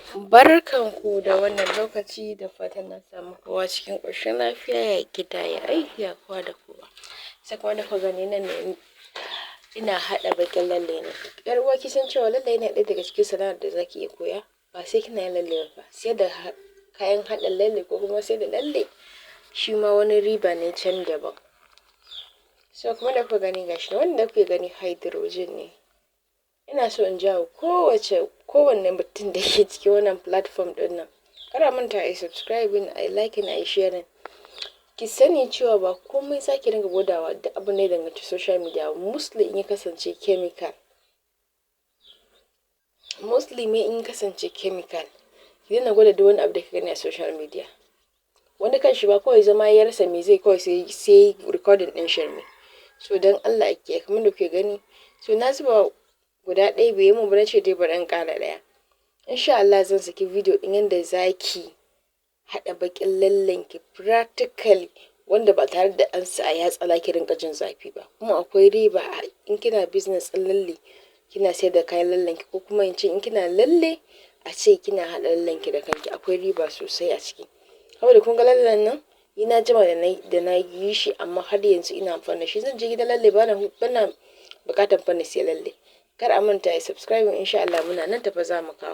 Barkanku da wannan lokaci, da fatan na samu kowa cikin ƙoshin lafiya, ya gida, ya aiki, ya kowa da kowa. Sai kuma da kuka gani nan ne, ina haɗa baƙin lalle ne. Yar uwa, kin san cewa lalle yana ɗaya daga cikin sana'ar da zaki iya koya? Ba sai kina yin lalle ba, sai da kayan haɗa lalle ko kuma sai da lalle, shi ma wani riba ne can daban. So kuma da kuka gani, gashi wanda kuke gani hydrogen ne. Ina so in jawo kowace kowanne mutum da ke cikin wannan platform ɗin nan. Kar a manta a yi subscribing, a yi liking, a yi sharing. Ki sani cewa ba komai za ki dinga gwadawa duk abin da ya danganci social media, mostly in ya kasance chemical. Mostly me in kasance chemical. Ki daina gwada duk wani abu da kika gani a social media. Wani kan shi ba kawai zama ya rasa me zai kawai sai recording ɗin shirme. So don Allah a kiyaye. Kamar da kuke gani. So na zuba guda ɗaya, bai yi mun ba, na ce dai bari in ƙara ɗaya. Insha Allah zan saki video ɗin yadda zaki haɗa baƙin lallen ki practically, wanda ba tare da an sa a yatsa za ki rinƙa jin zafi ba. Kuma akwai riba in kina business ɗin lalle, kina sayar da kayan lallen ki, ko kuma in ce in kina lalle, a ce kina haɗa lallen ki da kanki, akwai riba sosai a ciki. Saboda kun ga lallen nan, ni na jima da na yi shi, amma har yanzu ina amfani da shi. Zan je gidan lalle, bana buƙatar fa na siya lalle. Kar a manta a yi subscribing. Insha Allah muna nan tafe za mu kawo.